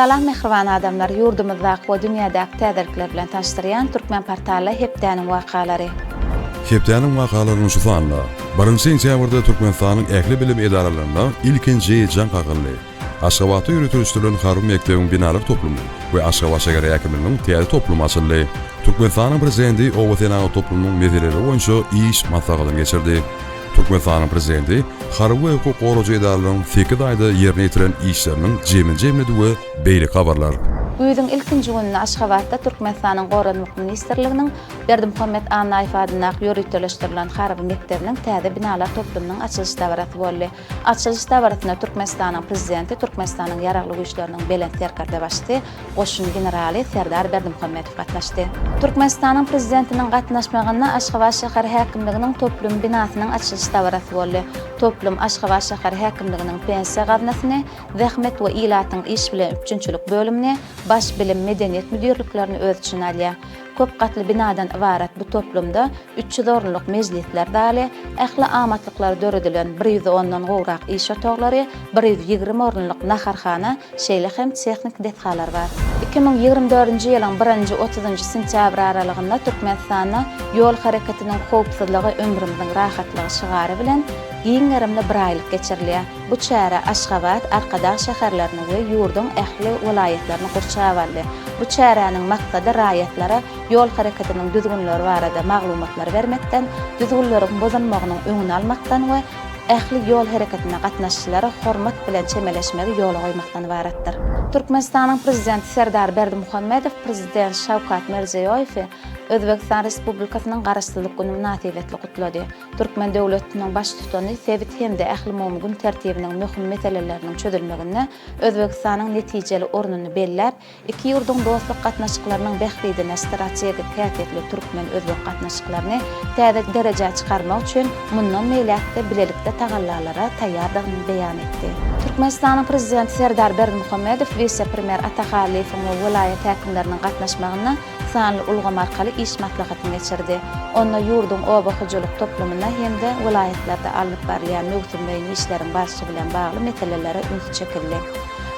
Salam mähriban adamlar ýurdumyzdaky we dünýädäki täzelikler bilen tanyşdyrýan Türkmen portally hepdäniň wakalary. Hepdäniň wakalarynyň şu sanynda, Birinji sentýabrda Türkmenistanyň ähli bilim edaralarynda ilkinji jaň kakyldy. Aşgabatda ýöriteleşdirilen harby mekdebiň binalar toplumy we Aşgabat şäher häkimliginiň täze toplumy açyldy. Türkmenistanyň Prezidenti oba senagat toplumynyň meseleleri boýunça iş maslahatyny geçirdi. Türkmenistanyň Prezidenti harby we hukuk goraýjy edaralaryň sekiz aýda ýerine ýetiren işleriniň jemini jemledi we beýleki habarlar. Güýzüň ilkinji gününde Aşgabatda Türkmenistanyň Goranmak ministrliginiň Berdimuhamet Annaýew adyndaky ýöriteleşdirilen harby mekdebiniň täze binalar toplumynyň açylyş dabarasy boldy. Açylyş dabarasyna Türkmenistanyň Prezidenti, Türkmenistanyň Ýaragly Güýçleriniň Belent Serkerdebaşysy, goşun generaly Serdar Berdimuhamedow gatnaşdy. Türkmenistanyň Prezidentiniň gatnaşmagynda Aşgabat şäher häkimliginiň toplum binasynyň açylyş dabarasy boldy. Toplum Aşgabat şäher häkimliginiň Pensiýa gaznasyny, Zähmet we ilatyň iş bilen üpjünçilik bölümini, Baş bilim, medeniýet müdirliklerini öz içine alýar. Köp gatly binadan ybarat bu toplumda 300 orunlyk mejlisler zaly, ähli amatlyklar döredilen bir ýüz ondan gowrak iş otaglary, 120 orunlyk naharhana, şeýle hem tehniki desgalar bar. 2024-nji ýylyň birinji, otuzynjy sentýabr aralygynda Türkmenistanda Ýol hereketiniň howpsuzlygy ömrümiziň rahatlygy şygary bilen giň gerimli biraýlyk geçirilýär. Bu çäre Aşgabat, Arkadag şäherlerini we ýurduň ähli welaýatlaryny gurşap aldy. Bu çäräniň maksady raýatlara ýol hereketiniň düzgünleri barada maglumatlary bermekden, düzgünleriň bozulmagynyň öňüni almakdan we ähli ýol hereketine gatnaşyjylara hormat bilen çemeleşmegi ýola goýmakdan ybaratdyr. Türkmenistanyň Prezidenti Serdar Berdimuhamedow Prezident Şawkat Mirziýoýewi Özbegistan Respublikasynyň Garaşsyzlyk güni mynasybetli gutlady. Türkmen döwletiniň Baştutany sebit hem-de ählumumy gün tertibiniň möhüm meseleleriniň çözülmeginde Özbegistanyň netijeli ornuny belläp, iki ýurduň dostluk gatnaşyklarynyň bähbidine strategik häsiýetli türkmen-özbek gatnaşyklaryny täze derejä çykarmak üçin mundan beýläk-de bilelikde tagallalara taýýardygyny beýan etdi. Türkmenistanyň Prezidenti Serdar Berdimuhamedow wise-premýer Ata Hallyýewiň we welaýat häkimleriniň gatnaşmagynda sanly ulgam arkaly iş maslahatyny geçirdi. Onda ýurduň oba hojalyk toplumynda hem-de welaýatlarda alnyp barylýan möwsümleýin işleriň barşy bilen bagly meselelere üns çekildi.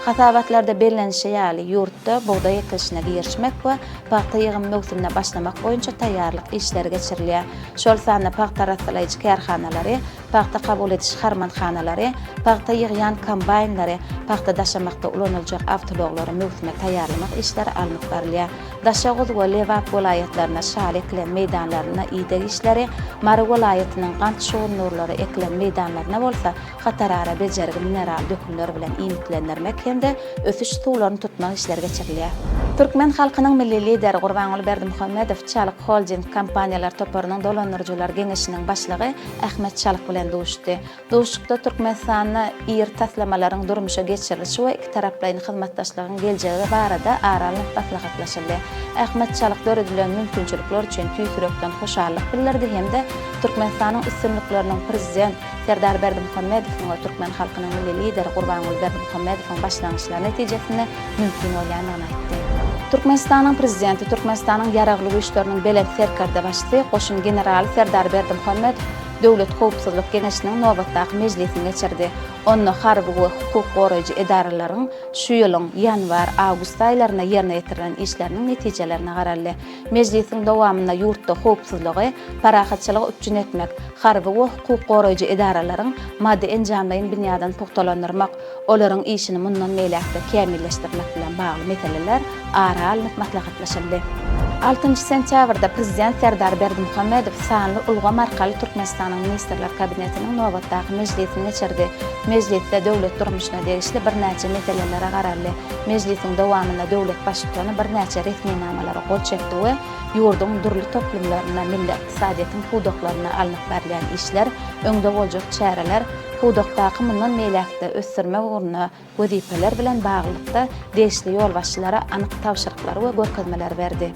Hasabatlarda bellenişi ýaly, ýurtda bugdaý ekilişine girişmek we pagta ýygym möwsümine başlamak boýunça taýýarlyk işleri geçirilýär. Şol sanda pagta arassalaýjy kärhanalary, pagta kabul ediş harmanhanalary, pagta ýygýan kombaýnlary, pagta daşamakda ulanyljak awtoulaglary möwsüme taýýarlamak işleri alnyp barylýar. Daşoguz we Lebap welaýatlarynda şaly ekilen meýdanlarynda ideg işleri, Mary welaýatynyň gant şugundyrlary ekilen meýdanlarynda bolsa hatarara bejergi mineral dökünler bilen iýmitlendirmek hem-de ösüş suwlaryny tutmak işleri geçirilýär. Türkmen halkynyň Milli Lideri Gurbanguly Berdimuhamedow Çalyk Holding kompaniýalar toparynyň dolandyryjylar geňeşiniň başlygy Ahmet Çalyk bilen duşuşdy. Duşuşykda Türkmenistanda iri taslamalaryň durmuşa geçirilişi we ikitaraplaýyn hyzmatdaşlygyň geljegi barada ara alnyp maslahatlaşyldy. Ahmet Çalyk döredilen mümkinçilikler üçin tüýs ýürekden hoşallyk bildirdi hem-de Türkmenistanyň üstünlikleriniň Prezident Serdar Berdimuhamedowyň we türkmen halkynyň Milli Lideri Gurbanguly Berdimuhamedowyň başlangyçlary netijesinde mümkin bolýandygyny aýtdy. Türkmenistanyň Prezidenti, Türkmenistanyň Ýaragly Güýçleriniň Belent Serkerdebaşysy, goşun generaly Serdar Berdimuhamedow Döwlet howpsuzlyk geňeşiniň nobatdaky mejlisini geçirdi. Onda harby we hukuk goraýjy edaralaryň şu ýylyň ýanwar, awgust aýlarynda ýerine ýetirilen işleriniň netijelerine garaldy. Mejlisiň dowamynda ýurtda howpsuzlygy, parahatçylygy üpjün etmek, harby we hukuk goraýjy edaralaryň maddy-enjamlaýyn binýadyny pugtalandyrmak, olaryň işini mundan beýläk-de kämilleşdirmek bilen bagly meseleler ara alnyp maslahatlaşyldy. Altynjy sentýabrda Prezident Serdar Berdimuhamedow sanly ulgam arkaly Türkmenistanyň Ministrler Kabinetiniň nobatdaky mejlisini geçirdi. Mejlisde döwlet durmuşyna degişli birnäçe meselelere garaldy. Mejlisiň dowamynda döwlet Baştutany birnäçe resminamalara gol çekdi we ýurduň dürli toplumlarynda, milli ykdysadyýetiň pudaklarynda alnyp barylýan işler, öňde boljak çäreler, pudakdaky mundan beýläk-de ösdürmek ugrunda wezipeler bilen baglylykda degişli ýolbaşçylara anyk tabşyryklary we görkezmeleri berdi.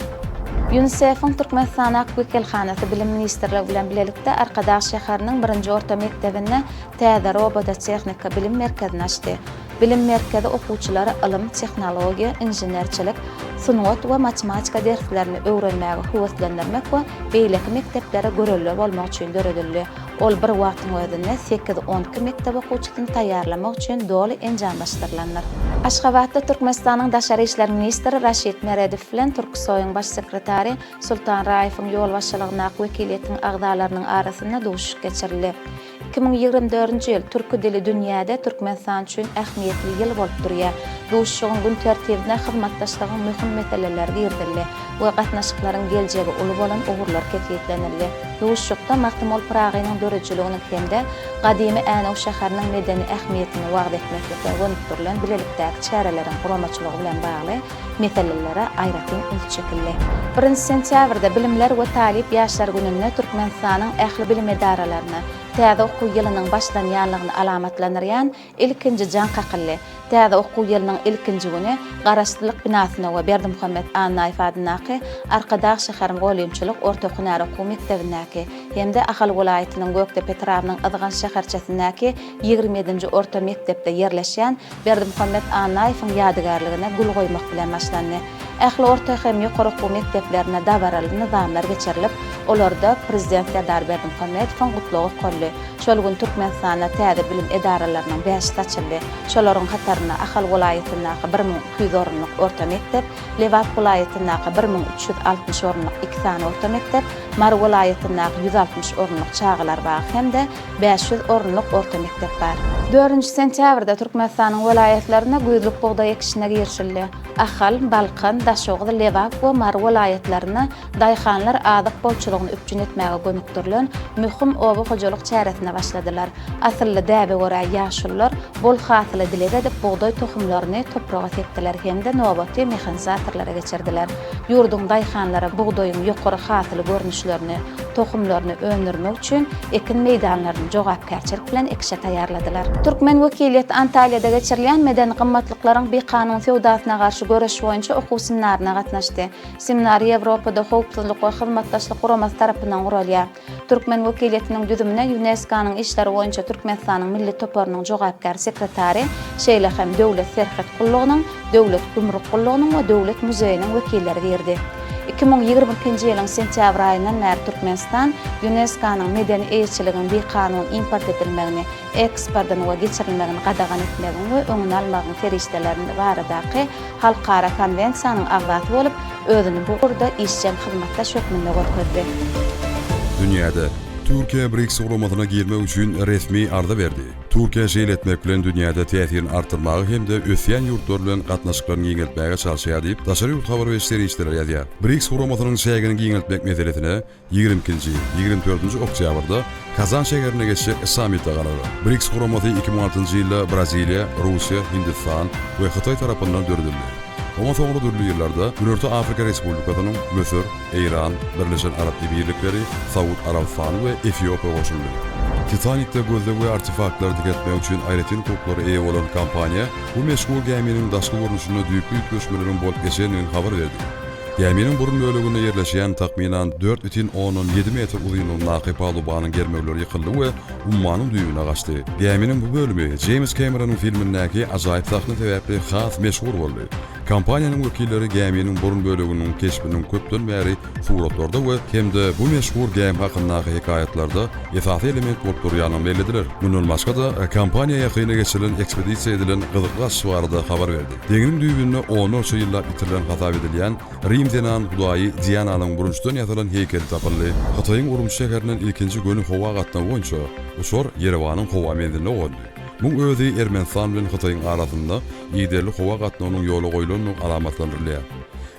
UNICEF-iň Türkmenistandaky wekilhanasy Bilim ministrligi bilen bilelikde Arkadag şäheriniň birinji orta mekdebinde täze robototehnika bilim merkezini açdy. Bilim merkezi okuwçylara ylym, tehnologiýa, inženerçilik, sungat we matematika derslerini öwrenmäge höweslendirmek we beýleki mekdeplere görelde bolmak üçin döredildi. Ol bir wagtyň özünde sekiz-on iki mekdep okuwçysyny taýýarlamak üçin doly enjamlaşdyrylandyr. Aşgabatda Türkmenistanyň Daşary işler ministri Raşid Meredow bilen Türksoýyň Baş sekretary Sultan Raýewiň ýolbaşçylygyndaky wekiliýetiň agzalarynyň arasynda duşuşyk geçirildi. 2024-nji ýyl türki dili dünýäde Türkmenistan üçin ähmiýetli ýyl bolup durýar. Duşuşygyň gün tertibine hyzmatdaşlygyň möhüm meseleleri girizildi we gatnaşyklaryň geljegi uly bolan ugurlar kesgitlenildi. Duşuşykda Magtymguly Pyragynyň döredijiliginiň hem-de gadymy Änew şäheriniň medeni ähmiýetini wagyz etmeklige gönükdirilen bilelikdäki çäreleriň guramaçylygy bilen bagly meselelere aýratyn üns çekildi. Birinji sentýabrda Bilimler we talyp ýaşlar gününde Türkmenistanyň ähli bilim edaralaryna täze okuw ýylynyň başlanýanlygyny alamatlandyrýan ilkinji jaň kakyldy. Täze okuw ýylynyň ilkinji güni Garaşsyzlyk binasyna we Berdimuhamet Annaýew adyndaky Arkadag şäher mugallymçylyk orta hünär okuw mekdebindäki hem-de Ahal welaýatynyň Gökdepe etrabynyň Yzgan şäherçesindäki 27-nji orta mekdepde ýerleşýän Berdimuhamet Annaýewiň ýadygärligine gül goýmak bilen başlandy. Ähli orta hem ýokary okuw mekdeplerinde dabaraly nyzamlar geçirilip, olarda Prezident Serdar Berdimuhamedowyň gutlagy okaldy. Şol gün Türkmenistanda täze bilim edaralarynyň bäşisi açyldy. Şolaryň hatarynda Ahal welaýatyndaky 1200 orunlyk orta mekdep, Lebap welaýatyndaky 1360 orunlyk iki sany orta mekdep, Mary welaýatyndaky 160 orunlyk çagalar bagy hem-de 500 orunlyk orta mekdep bar. Dördünji sentýabrda Türkmenistanyň welaýatlarynda güýzlük bugdaý ekişine girişildi. Ahal, Balkan, Daşoguz, Lebap we Mary welaýatlarynda daýhanlar azyk bolçulygyny üpjün etmäge gönükdirilen möhüm oba hojalyk çäresine başladylar. Asylly däbe görä, ýaşulular bol hasyly dileg edip, bugdaý tohumlaryny topraga sepdiler hem-de nobaty mehanizatorlara geçirdiler. Ýurduň daýhanlary bugdaýyň ýokary hasyly görnüşlerini, tohumlaryny öndürmek üçin ekin meýdanlaryny jogapkärçilik bilen ekişe taýýarladylar. Türkmen wekiliýeti Antalýada geçirilýän medeni gymmatlyklaryň bikanun söwdasyna garşy göreş boýunça okuw seminaryna gatnaşdy. Seminar Ýewropada Howpsuzlyk we Hyzmatdaşlyk Guramasy tarapyndan guralýar. Türkmen wekiliýetiniň düzümine ÝUNESKO-nyň işleri boýunça Türkmenistanyň milli toparynyň jogapkär sekretary, şeýle hem Döwlet serhet gullugynyň, Döwlet gümrük gullugynyň we Döwlet muzeýiniň wekilleri girdi. 2022-nji ýylyň sentýabr aýyndan bäri Türkmenistan ÝUNESKO-nyň medeni eýeçiligiň bikanun import edilmegini, eksportyny we geçirilmegini gadagan etmegiň we öňüni almagyň serişdelerini baradaky halkara konwensiýanyň agzasy bolup, özüni bu ugurda işjeň hyzmatdaş hökmünde görkezdi. Dünýäde Türkiýe BRICS guramasyna girmek üçin resmi arza berdi. Türkiýe şeýle etmek bilen dünýäde täsirini artdyrmaga hem-de ösýän ýurtlar bilen gatnaşyklaryny giňeltmäge çalyşýar diýip, daşary ýurt habar beriş serişdeleri ýazýar. BRICS guramasynyň çägini giňeltmek meselesine Ýigrimi ikinji, ýigrimi dördünji oktýabrda Kazan şäherinde geçjek sammitde garalar. BRICS guramasy 2006-njy ýylda Braziliýa, Russiýa, Hindistan we Hytaý tarapyndan döredildi. Oňa soňra dürli ýyllarda Günorta Afrika Respublikasynyň, Müsür, Eýran, Birleşen Arap Emirlikleri, Saud Arabystany we Efiopiýa goşuldy. Titanikde gözleg we artefaktlary dikeltmek üçin aýratyn hukuklara eýe bolan kompaniýa bu meşhur gäminiň daşky görnüşinde düýpli üýtgeşmeleriň bolup geçendigini habar berdi. Gäminiň burun böleginde ýerleşýän takmynan 4,7 metr uzynlygyndaky palubanyň germewleri ýykyldy we ummanyň düýbüne gaçdy. Gäminiň bu bölümi Jeýms Kemeronyň filmindäki ajaýyp sahna sebäpli has meşhur boldy. Kompaniýanyň wekilleri gäminiň burun böleginiň keşbiniň köpden bäri suratlarda we hem-de bu meşhur gämi hakyndaky hekaýatlarda esasy element bolup durýanyny bellediler. Mundan başga-da, kompaniýa ýakynda geçirilen ekspedisiýa edilen gyzykly açyş barada habar berdi. Deňziň düýbünde onlarça ýyllap ýitirilen hasap edilýän rim zenan hudaýy Diananyň bürünçden ýasalan heýkeli tapyldy. Hytaýyň Urumçy şäherinden ilkinji göni howa gatnawy boýunça uçar Ýerewanyň howa menziline gondy. Muň özi Ermenistan bilen Hytaýyň arasynda ýerli howa gatnawynyň ýola goýlandygy alamatlandyrylýar.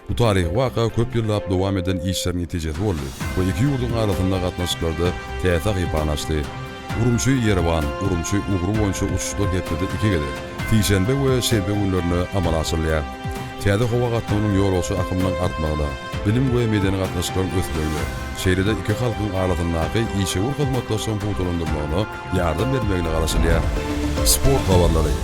Bu taryhy waka köp ýyllap dowam eden işleriň netijesi boldy we iki ýurduň arasynda gatnaşyklarda täze sahypany açdy. Urumçy, Ýerewan, Urumçy ugry boýunça uçuşlar hepdede iki gezek, sişenbe we şenbe günlerinde amala aşyrylýar. Täze howa gatnawynyň ýolagçy akymynyň artmagyna, bilim we medeni gatnaşyklaryň ösmegine, şeýle-de iki halkyň arasyndaky işewür hyzmatdaşlygyň pugtalandyrmagyna ýardam bermegine garaşylýar. Sport habarlary.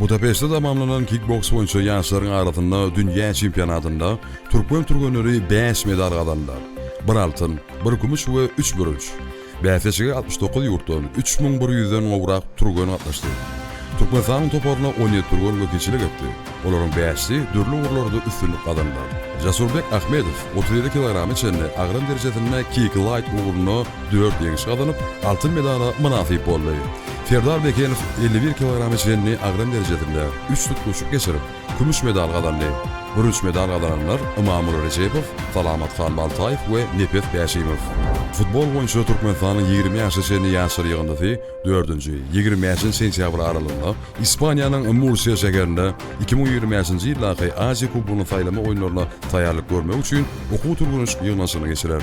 Budapeştde tamamlanan kikboks boýunça ýaşlaryň arasynda dünýä çempionatynda türkmen türgenleri bäş medal gazandylar, bir altyn, bir kümüş we üç bürünç. Bäsleşige 69 ýurtdan 3100-den gowrak türgen gatnaşdy. Türkmenistanyň toparyna 17 türgen wekilçilik etdi. Olaryň bäşisi dürli ugurlarda üstünlik gazandylar. Jasurbek Ahmedow 37 kilograma çenli agram derejesinde kik-laýt ugrunda dört ýeňiş gazanyp, altyn medala mynasyp boldy. Serdar Bekenow 51 kilograma çenli agram derejesinde üç tutluşyk geçirip, kümüş medal gazandy. Bürünç medal gazananlar Ymamguly Rejepow, Salamathan Baltaýew we Nepes Bäşimow. Futbol boýunça Türkmenistanyň 20 ýaşa çenli ýaşlar ýygyndysy dördünji, 25-nji sentýabr aralygynda Ispaniýanyň Mursiýa şäherinde 2025-nji ýyldaky Aziýa Kubogynyň saýlama oýunlaryna taýýarlyk görmek üçin okuw-türgenleşik ýygnanyşygyny geçirer.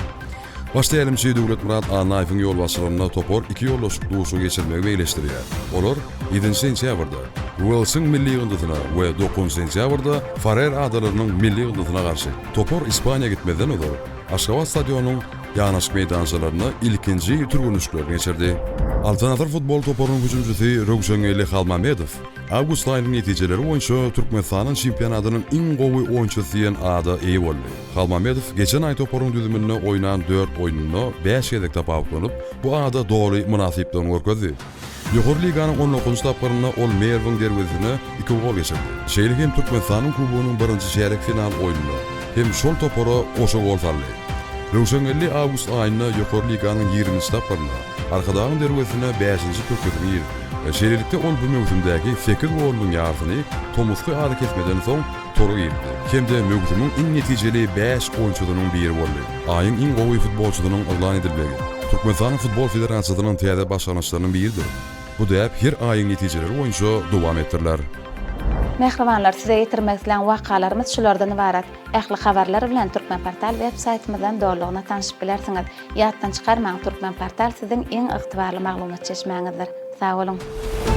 Baş tälimçi Döwletmyrat Annaýewiň ýolbaşçylygynda topar iki ýoldaşlyk duşuşygy geçirmegi meýilleşdirýär. Olar ýedinji sentýabrda Uelsiň milli ýygyndysyna we dokuzynjy sentýabrda Farer adalarynyň milli ýygyndysyna garşy. Topar Ispaniýa gitmezden ozal, Aşgabat stadionynyň ýanaşyk meýdançalarynda ilkinji türgenleşiklerini geçirdi. Altyn asyr futbol toparynyň hüjümçisi Röwşengeldi Halmamedow awgust aýynyň netijeleri boýunça Türkmenistanyň çempionatynyň iň gowy oýunçysy diýen ada eýe boldy. Halmamedow geçen aý toparyň düzüminde oýnan dört oýnunda bäş gezek tapawutlanyp, bu ada doly mynasypdygyny görkezdi. Ýokary liganyň on dokuzynjy tapgyrynda ol Merwiň derwezesine iki gol geçirdi. Şeýle hem Türkmenistanyň Kubogynyň birinji çärýek final oýnunda hem şol topara goşa gol saldy. Röwşengeldi awgust aýynda Ýokary liganyň ýigriminji tapgyrynda Arkadagyň derwezesine bäşinji pökgüsini girizdi. Şeýlelikde ol bu möwsümdäki sekiz golunyň ýarysyny tomusky arakesmeden soň tora girdi hem-de möwsümiň iň netijeli bäş oýunçysynyň biri boldy. Aýyň iň gowy futbolçysynyň yglan edilmegi, Türkmenistanyň Futbol federasiýasynyň täze başlangyçlarynyň biridir. Bu däp her aýyň netijeleri boýunça dowam etdiriler. Mähribanlar, size ýetirmek islän wakalarymyz şulardan ybarat. Ähli habarlar bilen Turkmenportal web saýtymyzdan dolulygyna tanşyp bilersiňiz. Ýatdan çykarmaň, Turkmenportal siziň iň ygtybarly maglumat çeşmäňizdir. Sag boluň!